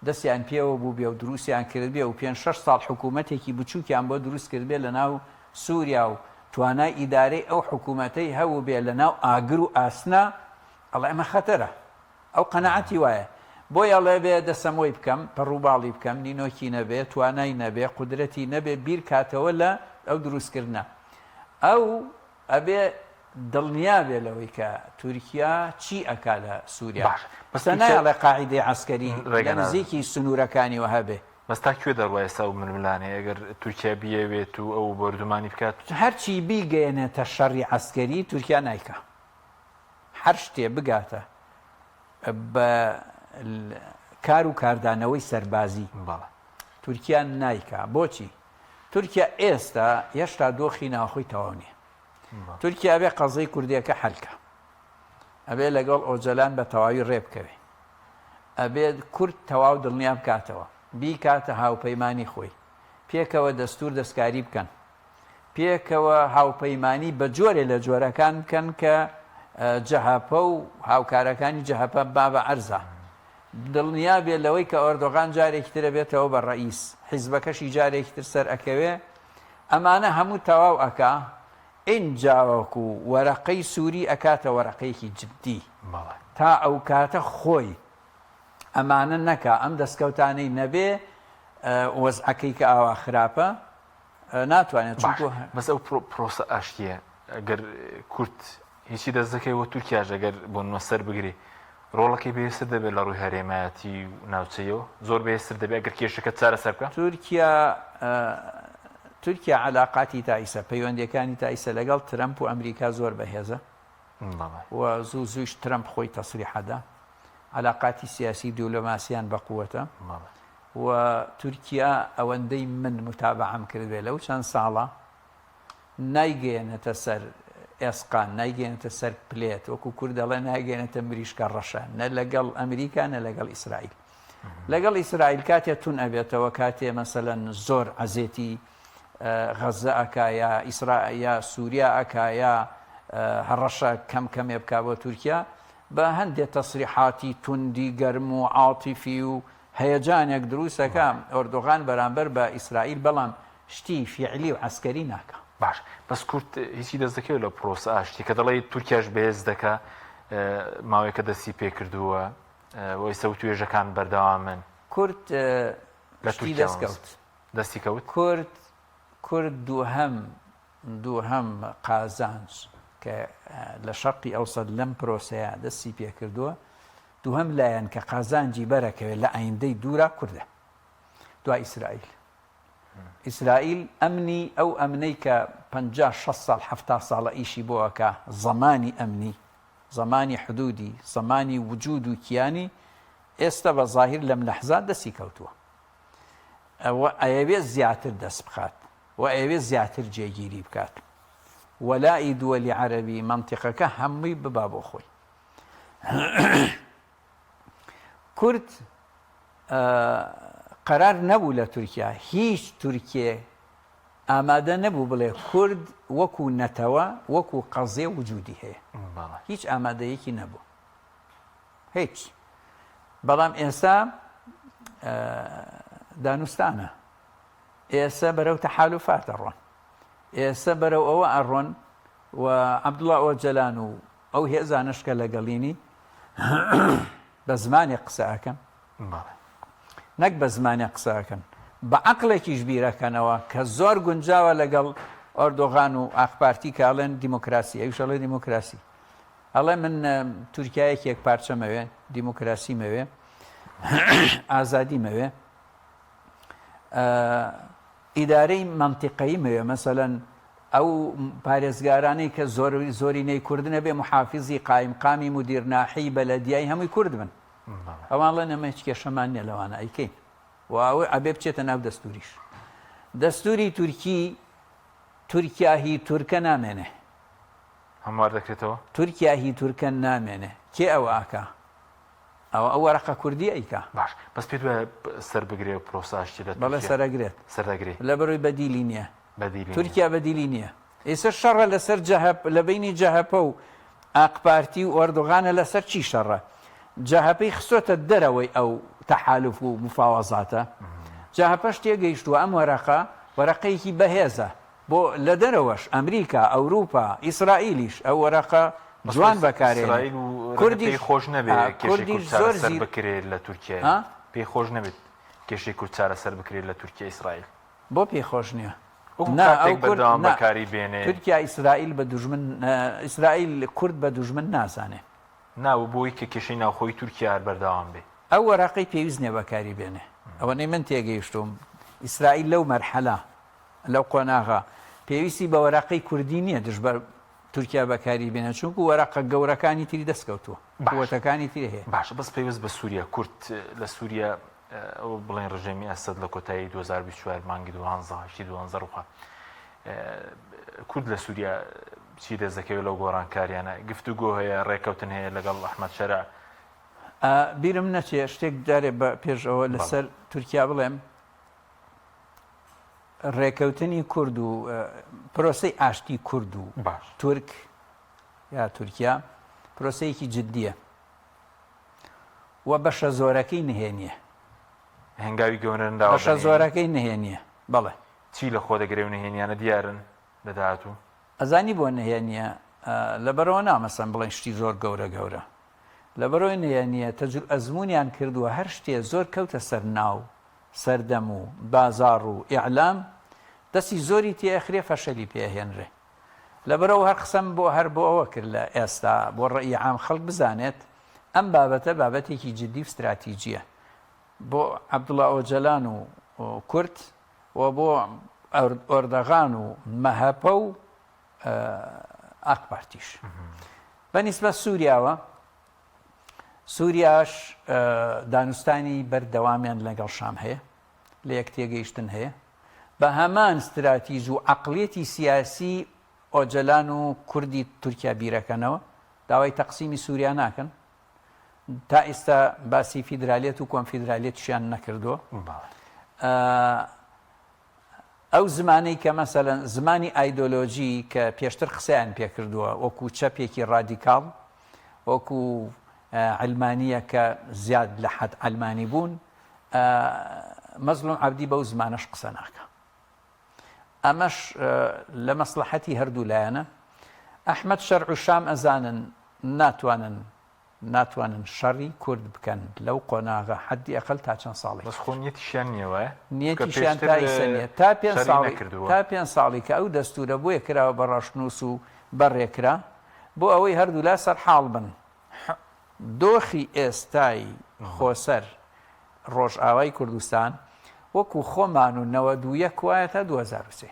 دەستیان پێوە بووبێ و دروستیان کردبێ و پێنج شەش ساڵ حکوومەتێکی بچووکیان بۆ دروست کردبێ لە ناو سووریا و توانای ئیدارەی ئەو حکوومەتەی هەبووبێ لە ناو ئاگر و ئاسنا، ئەڵێ ئەمە خەتەرە. ئەو قەناعەتی وایە. بۆیە ئەڵێ بێ دەسەمۆی بکەم، پەڕوباڵی بکەم، نینۆکی نەبێ، توانای نەبێ، قودرەتی نەبێ بیر کاتەوە لە ئەو دروستکردنە. ئەو ئەبێ دڵنیا بێ لەوەی کە تورکیا چی ئەکا لە سووریا. باشە بەس ئێستا تورکیا نایەڵێ قاعیدەی عەسکەری لە ڕێگە نادات. نزیکی سنوورەکانیوە هەبێ. بەس تا کوێ دەڕوا ئێستا ئەو ململانێیە ئەگەر تورکیا بیەوێت و ئەو بۆردومانی بکات؟ هەرچی بیگەیەنێتە شەڕی عەسکەری تورکیا نایکا. هەر شتێ بگاتە بە کار و کاردانەوەی سەربازی بەڵێ. تورکیا نایکا. بۆچی؟ تورکیا ئێستا هێشتا دۆخی ناوخۆی تەواو نییە. تورکیا ئەبێ قەزیەی کوردیەکە حەل کا. ئەبێ لەگەڵ ئۆجەلان بە تەواوی ڕێ بکەوێ. ئەبێ کورد تەواو دڵنیا بکاتەوە. بیکاتە هاوپەیمانی خۆی. پێکەوە دەستوور دەستکاری بکەن. پێکەوە هاوپەیمانی بە جۆرێ لە جۆرەکان بکەن کە جەهەپە و هاوکارەکانی جەهەپە با بە عەرزا. دڵنیا بێ لەوەی کە ئۆردۆغان جارێکی تر ئەبێتەوە بە ڕەئیس. حیزبەکەشی جارێکی تر سەر ئەکەوێ. ئەمانە هەموو تەواو ئەکا ئینجا وەکو وەرەقەی سوری ئەکاتە وەرەقەیەکی جدی تا ئەوکاتە خۆی ئەمانە نەکا ئەم دەستکەوتانەی نەبێ وەزعەکەی کە ئاوا خراپە ناتوانێت چونکو بەس ئەو پرۆسە ئاشتیە گەر کورد. هیچی دەست دەکەوێت و تورکیاش ئەگەر بۆ نمونە سەر بگرێ ڕۆڵەکەی بەهێزتر دەبێت لە ڕووی هەرێمایەتی و ناوچەیەوە زۆر بەهێزتر دەبێت ئەگەر کێشەکە چارەسەر بکە. تورکیا تورکیا عەلاقاتی تا ئیسە پەیوەندیەکانی تا ئیسە لەگەڵ ترەمپ و ئەمریکا زۆر بەهێزە و زوو زوویش ترەمپ خۆی تەسریح ئەدا عەلاقاتی سیاسی و دیولۆماسیان بەقوەتە و تورکیا ئەوەندەی من متابەعەم کردبێ لەو چەند ساڵە نایگەیەنێتە سەر ئێسقان، نایگەیەنێتە سەر پلێت، وەکو کورد دەڵێن نایگەیەنێتە مریشکە ڕەشە، نە لەگەڵ ئەمریکا نە لەگەڵ ئیسرائیل. لەگەڵ ئیسرائیل کاتێ تون ئەبێتەوە، کاتێ مەسەلەن زۆر عەزێتی غەزە ئەکا یا ئیسرا یا سووریا ئەکا یا هەڕەشە کەم کەمێ بکا بۆ تورکیا، بە هەندێ تەسریحاتی توندی گەرم و عاتیفی و هەیەجانێک دروست ئەکا ئۆردوغان بەرامبەر بە ئیسرائیل، بەڵام شتی فیعلی و عەسکەری ناکا. باش بەس کورد هیچی دەست دەکەوێت لە پرۆسە ئاشتی کە دەڵێی تورکیاش بەهێز دەکا ماوەیەکە دەستی پێکردووە و ئێستا وتوێژەکان بەردەوامن. کورد لە شتی تورکیا دەست کەوت. دەستی کەوت؟ کورد کورد دووهەم دووهەم قازانج کە لە شەرقی ئەوسەت لەم پرۆسەیە دەستی پێکردووە دووهەم لایەن کە قازانجی بەرەکەوێت لە ئایندەی دوورا کوردە دوای ئیسرائیل. ئیسرائیل ئەمنی ئەو ئەمنەی کە پەنجا شەست ساڵ حەفتا ساڵە ئیشی بۆ ئەکا زەمانی ئەمنی زەمانی حدودی زەمانی وجود و کیانی ئێستە بە زاهیر لەم لەحزا دەستی کەوتووە و ئەیەوێ زیاتر دەست بخات و ئەیەوێ زیاتر جێگیری بکات وەلائی دووەلی عەرەبی مەنتیقەکە هەمووی ببا بۆ خۆی. کورد قەرار نەبوو لە تورکیا هیچ تورکێ ئامادە نەبوو بڵێ کورد وەکو نەتەوە وەکو قەزیە وجودی هەیە هیچ ئامادەیەکی نەبوو هیچ بەڵام ئێستا دانوستانە ئێستا بەرەو تەحالفات ئەڕۆن ئێستا بەرەو ئەوە ئەڕۆن و عەبدوڵا ئۆجەلان و ئەو هێزانەش کە لەگەڵینی بە زمانێک قسە ئەکەن نەک بە زمانێک قسە ئەکەن بە عەقڵێکیش بیرەکەنەوە کە زۆر گونجاوە لەگەڵ ئۆردۆغان و ئاکپارتی کە ئەڵێن دیموکراسی ئەویش ئەڵێ دیموکراسی ئەڵێ من تورکایەکی یەک پارچەمەوێ دیموکراسی مەوێ ئازادی مەوێ ئیدارەی مەنتیقەیی مەوێ مەسەلەن ئەو پارێزگارانەی کە زۆر زۆرینەی کوردن ئەبێ محافیزی قایمقامی مودیر ناحیی بەلەدیای هەمووی کورد بن ئەوان ڵێن ئەمە هیچ کێشەمان نییە لەوانە ئەیکەین و ئەوە ئەبێ بچێتە ناو دەستوریش دەستوری تورکی تورکیا هی تورکە نامێنێ هەموار دەکرێتەوە تورکیا هی تورکە نامێنێ کێ ئەوە ئاکا ئەوە ئەو وەرەقە کوردیە ئەیکا. باش بەس پێت وایە سەر بگرێ پرۆسە ئاشتی لە بەڵێ تورکیا؟ سەرەگرێت. سەردەگرێ. لەبەرئەوەی بەدیلی نیە. بەدیلی نیە. تورکیا بەدیلی نیە. ئێستا شەڕە لەسەر جەهەپ لە بەینی جەهەپە و ئاکپارتی و ئۆردوغانە لەسەر چی شەڕە؟ جەهەپەی خستۆتە دەرەوەی ئەو تەحالوف و مفاوەزاتە. جەهەپەش تێگەیشتووە ئەم وەرەقە وەرەقەیەکی بەهێزە. بۆ لە دەرەوەش ئەمریکا، ئەوروپا، ئیسرائیلیش ئەو وەرەقە جوان بەکارێنێ. ئیسرائیل و ڕەنگە کوردیش پێی خۆش نەبێ ئا کێشەی کوردیش کورد زۆر چارەسەر زیر بکرێ لە تورکیای. ها؟ پێی خۆش نەبێت کێشەی کورد چارەسەر بکرێ لە تورکیا ئیسرائیل. بۆ پێی خۆش نییە؟ وەکو نا ئەو کارتێک کورد بەردەوام نا بەکاری بێنێ. تورکیا ئیسرائیل بە دوژمن ئیسرائیل کورد بە دوژمن نازانێ. نا و بۆی کە کێشەی ناوخۆی تورکیا هەر بەردەوام بێ. ئەو وەرەقەی پێویست نییە بەکاری بێنێ. ئەوەنەی من تێگەیشتووم ئیسرائیل لەو مەرحەلە لەو قۆناغە پێویستی بە وەرەقەی کوردی نییە دژ بە تورکیا بەکاری بێنێت، چونکو وەرەقە گەورەکانی تری دەستکەوتووە، قوتەکانی تری هەیە. باشە بەس پەیوەست بە سووریا، کورد لە سووریا ئەوە بڵێن ڕژێمی ئەسەد لە کۆتایی 2024 مانگی دوانزە هەشتی دوانزە ڕووخا، کورد لە سووریا چی دەست دەکەوێت لەو گۆڕانکاریانە؟ گفتوگۆ هەیە، ڕێککەوتن هەیە لەگەڵ ئەحمەد شەرع؟ بیرم نەچێ شتێک جارێ بە پێش ئەوە لەسەر تورکیا بڵێم، ڕێکەوتنی کورد و پرۆسەی ئاشتی کورد و تورک یا تورکیا پرۆسەیەکی جددیە و بەشە زۆرەکەی نهێنیە. هەنگاوی گەورە نراوە بەشە زۆرەکەی نهێنیە بەڵێ. چی لە خۆ دەگرێ و نهێنیانە دیارن لە داهاتوو؟ ئەزانی بۆ نهێنیە؟ لەبەرئەوە نا مەسەن بڵێن شتی زۆر گەورە گەورە. لەبەرئەوەی نهێنیە تەجرو ئەزموونیان کردووە هەر شتێ زۆر کەوتە سەر ناو سەردەم و بازاڕ و ئیعلام دەستی زۆری تێ ئەخرێ فەشەلی پێ ئەهێنرێ. لەبەرئەوە هەر قسەم بۆ هەر بۆ ئەوە کرد لە ئێستا بۆ ڕەئی عام خەڵک بزانێت ئەم بابەتە بابەتێکی جدی و ستراتیجیە بۆ عەبدوڵا ئۆجەلان و کورد و بۆ ئۆردەغان و مەهەپە و ئاک پارتیش. بە نیسبەت سووریاوە سووریاش دانوستانی بەردەوامیان لەگەڵ شام هەیە، لە یەک تێگەیشتن هەیە. بە هەمان ستراتیژ و عەقڵیەتی سیاسی ئۆجەلان و کوردی تورکیا بیرەکەنەوە، داوای تەقسیمی سووریا ناکەن، تا ئیستا باسی فیدرالیەت و کۆنفیدرالیەتیشیان نەکردووە. ئەو زمانەی کە مەسەلەن زمانی ئایدۆلۆژی کە پێشتر قسەیان پێکردووە وەکو چەپێکی ڕادیکاڵ، وەکو عەلمانییە کە زیاد لە حەد عەلمانی بوون، مەزلوم عەبدی بەو زمانەش قسە ناکا. ئەمەش لە مەسڵەحەتی هەردوو لایەنە. ئەحمەد شەرع و شام ئەزانن ناتوانن ناتوانن شەڕی کورد بکەن لەو قۆناغە حەدی ئەقەل تا چەند ساڵێکی بەس خۆ تر. نیەتیشیان نیە وایە؟ چونکە نیەتیشیان پێشتر تا ئیسە نیە تا پێنج شەڕی ساڵی نەکردووە. تا پێنج ساڵی کە ئەو دەستوورە بۆیە کراوە بە ڕەشنووس و بەڕێ کرا بۆ ئەوەی هەردوولا سەرحاڵ بن. دۆخی ئێستای خۆسەر ڕۆژئاوای کوردستان وەکو خۆمان و 91 وایە تا 2003.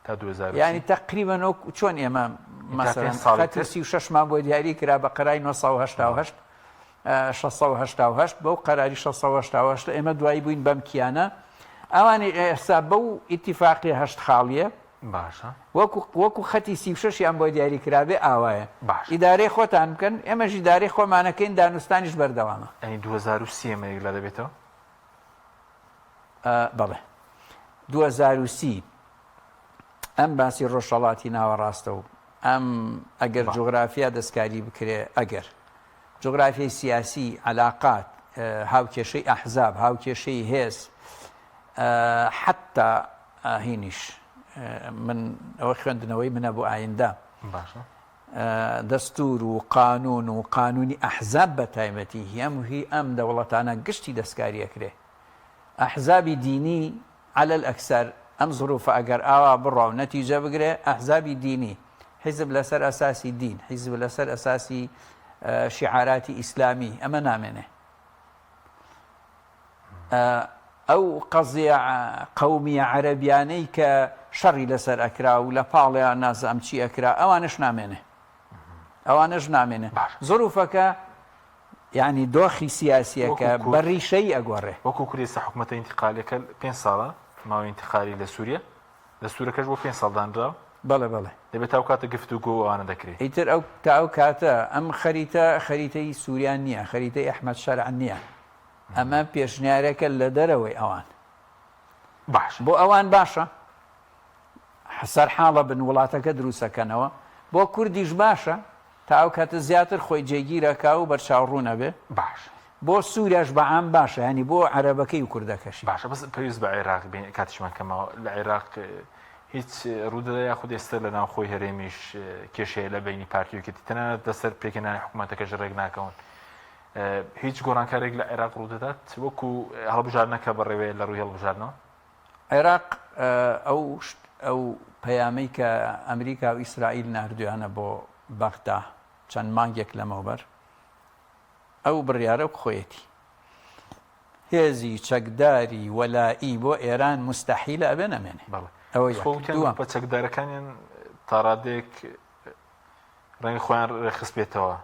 تا 2030. یانی تەقریبەن وەکو چۆن ئێمە مەسەلەن خەتی 36 مان بۆ دیاری کرا بە قەرای 988 688 بەو قەراری 688 ئێمە دوایی بووین بەم کیانە ئەوانی ئێستا بەو ئیتیفاقی هەشت خاڵیە باشە وەکو وەکو خەتی 36 یان بۆ دیاری کرابێ ئاوایە باشە ئیدارەی خۆتان بکەن ئێمەش ئیدارەی خۆمانەکەین دانوستانیش بەردەوامە. یانی 2030 ئێمە یەکلا دەبێتەوە؟ بەڵێ 2030 ئەم باسی ڕۆژهەڵاتی ناوەڕاستە و ئەم ئەگەر جوغرافیا دەستکاری بکرێ ئەگەر جوغرافیای سیاسی علاقات هاوکێشەی ئەحزاب هاوکێشەی هێز حتا هینیش من ئەوە خوێندنەوەی منە بۆ ئایندە باشە دەستور و قانون و قانونی ئەحزاب بە تایبەتی هەم هی ئەم دەوڵەتانە گشتی دەستکاریەکرێ ئەحزابی دینی علی الاکثر ئەم زروفە ئەگەر ئاوا بڕوا و نەتیجە بگرێ ئەحزابی دینی حیزب لەسەر ئەساسی دین حیزب لەسەر ئەساسی شیعاراتی ئیسلامی ئەمە نامێنێ ئەو قەزیە قەومیە عەرەبیانەی کە شەڕی لەسەر ئەکرا و لە پاڵیان نازام چی ئەکرا ئەوانش نامێنێ ئەوانش نامێنێ زروفەکە یانی دۆخی سیاسیەکە بە ڕیشەیی ئەگۆڕێ. وەکو کورد ئێستا حکومەتە ئینتقالیەکە پێنج ساڵە ماوەی ئینتقالی لە سوریە دەستورەکەش بۆ پێنج ساڵ دانراوە. بەڵێ بەڵێ. دەبێت تا ئەو کاتە گفتوگۆ و ئەوانە دەکرێ. ئیتر ئەو تا ئەو کاتە ئەم خەریتە خەریتەی سوریا نییە، خەریتەی ئەحمەد شەرع نییە. ئەمە پێشنیارێکە لە دەرەوەی ئەوان. باشە. بۆ ئەوان باشە سەرحاڵە بن وڵاتەکە دروستەکەنەوە، بۆ کوردیش باشە تا ئەو کاتە زیاتر خۆی جێگیر ئەکا و بەرچاو ڕوون ئەبێ. باشە. بۆ سوریاش بە عام باشە یانی بۆ عەرەبەکەی و کوردەکەشی. باشە بەس پێویست بە عێراق بێ کاتیشمان کەمە لە عێراق هیچ ڕوودەدا یاخود ئێستا لە ناوخۆی هەرێمیش کێشەیە لە بینی پارتی و یەکێتی تەنانەت لەسەر پێکهێنانی حکوومەتەکەش ڕێک ناکەون هیچ گۆڕانکارێک لە عێراق ڕوودەدات وەکو هەڵبژاردنەکە بەڕێوەیە لە ڕووی هەڵبژاردنەوە؟ عێراق ئەو ئەو پەیامەی کە ئەمریکا و ئیسرائیل ناردویانە بۆ بەغدا چەند مانگێک لەمەوبەر ئەو بڕیارە وەک خۆیەتی. هێزی چەکداری وەلائی بۆ ئێران موستەحیلە ئەبێ نەمێنێ. بەڵێ. ئەوە خۆ یەک. وتیان دووەم. گروپە چەکدارەکانیان تاڕادەیەک ڕەنگە خۆیان ڕێکخستبێتەوە.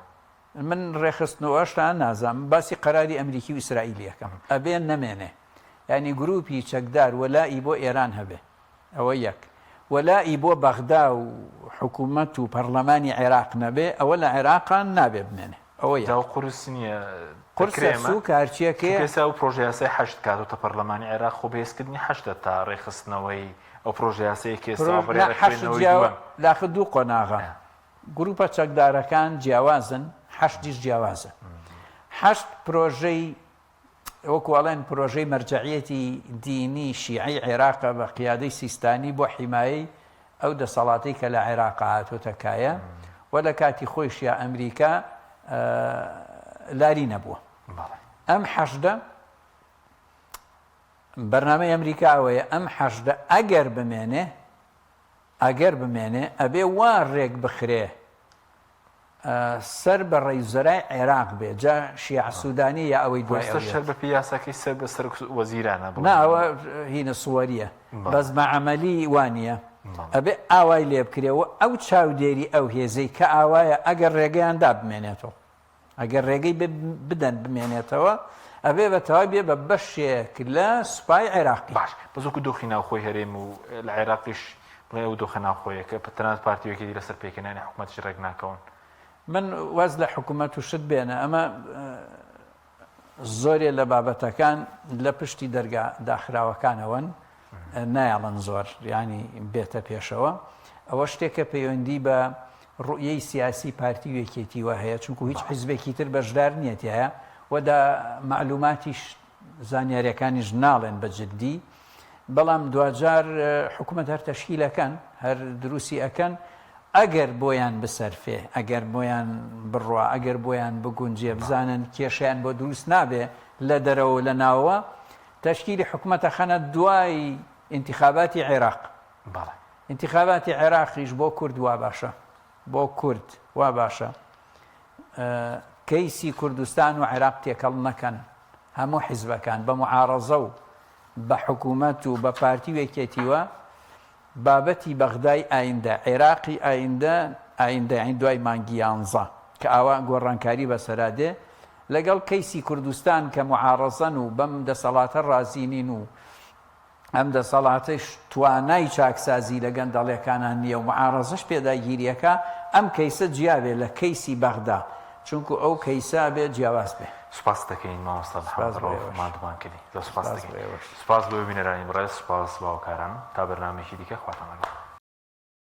من ڕێکخستن و ئەشتان نازانم باسی قەراری ئەمریکی و ئیسرائیلی ئەکەم ئەبێ نەمێنێ یانی گروپی چەکدار وەلائی بۆ ئێران هەبێ ئەوە یەک وەلائی بۆ بەغدا و حکوومەت و پەڕلەمانی عێراق نەبێ ئەوە لە عێراقا نابێ بمێنێ ئەوە جا یەک قورس نییە قورسە دەکرێ ئەمە؟ سووکە هەرچیەکەیە چونکە ئێستا ئەو پرۆژەیاسای حەشد کە هاتۆتە پەرلەمانی عێراق خۆ بەهێزکردنی حەشدە تا ڕێکخستنەوەی ئەو پرۆژەیاسەیە کە ئێستا پرۆژ بڕیارە نا حەشد خوێندنەوەی جیاوە دووەم داخە دوو قۆناغە گروپە چەکدارەکان جیاوازن، حەشدیش جیاوازە. حەشد پرۆژەی وەکو ئەڵێن پرۆژەی مەرجەعیەتی دینی شیعەی عێراقە بە قیادەی سیستانی بۆ حیمایەی ئەو دەسەڵاتەی کە لە عێراقا هاتۆتە کایە و لە کاتی خۆیشیا ئەمریکا لاری نەبووە. ئەم حەشدە بەرنامەی ئەمریکا ئەوەیە ئەم حەشدە ئەگەر بمێنێ. ئەگەر بمێنێ ئەبێ وا رێک بخرێ سەر بە ڕەیسوزەرای عێراق بێ جا شیاع سودانی یا ئەوەی دوای ئەو ئێستاش هەر بە پێی یاساکەی سەر بە سەرۆک وەزیرانە نا ئەوە هینە سوەریە بەس بە عەمەلی وا نییە ئەبێ ئاوای لێ بکرێ و ئەو چاودێری ئەو هێزەی کە ئاوایە ئەگەر ڕێگەیان دا بمێنێتەوە ئەگەر ڕێگەی بدەن بمێنێتەوە ئەبێ بە تەواوی بێ بە بەشێک لە سوپای عێراقی. باش بەس وەکو دۆخی ناوخۆی هەرێم و لە عێراقیش بڵێ ئەو دۆخە ناوخۆیە کە تەنانەت پارتی و یەکێتی لەسەر پێکهێنانی حکومەتیش ڕێک ناکەون. من واز لە حکومەت و شت بێنە ئەمە زۆرێ لە بابەتەکان لە پشتی دەرگا داخراوەکانەوەن نایەڵن زۆر یانی بێتە پێشەوە ئەوە شتێکە پەیوەندی بە ڕوئیەی سیاسی پارتی و یەکێتیوە هەیە چونکو هیچ حیزبێکی تر بەشدار نییە تیایا و دا مەعلوماتیش زانیاریەکانیش ناڵێن بە جدی بەڵام دواجار حکومەت هەر تەشکیلەکەن هەر دروستی ئەکەن ئەگەر بۆیان بسەرفێ ئەگەر بۆیان بڕوا ئەگەر بۆیان بگونجێ بزانن کێشیان بۆ دروست نابێ لە دەرەوە لە ناوەوە تەشکیلی حکومەت ئەخەنە دوای ئینتیخاباتی عێراق. بەڵێ. ئینتیخاباتی عێراقیش بۆ کورد وا باشە. بۆ کورد وا باشە کەیسی کوردستان و عێراق تێکەڵ نەکەن. هەموو حیزبەکان بە موعارەزە و بە حکوومەت و بە پارتی و یەکێتیوە بابەتی بەغدای ئایندە، عێراقی ئایندە، ئایندە یانی دوای مانگی یانزە کە ئاوا گۆڕانکاری بەسەرا دێ، لەگەڵ کەیسی کوردستان کە موعارەزەن و بەم دەسەڵاتە ڕازی نین و ئەم دەسەڵاتەش توانای چاکسازی لە گەندەڵیەکانا نیە و موعارەزەش پێداگیری ئەکا، ئەم کەیسە جیا بێ لە کەیسی بەغدا، چونکو ئەو کەیسە ئەبێ جیاواز بێ. سوپاست دەکەین مامۆستا سوپاس محمد بۆ ڕەوف ئێوەش. ماندوومان کردی زۆر سوپاست سوپاس دەکەین بۆ ئێوەش. سوپاس بۆ بینەرانی بەڕێز سوپاس بۆ هاوکارانم تا بەرنامەیەکی دیکە خواتان لەگەڵ.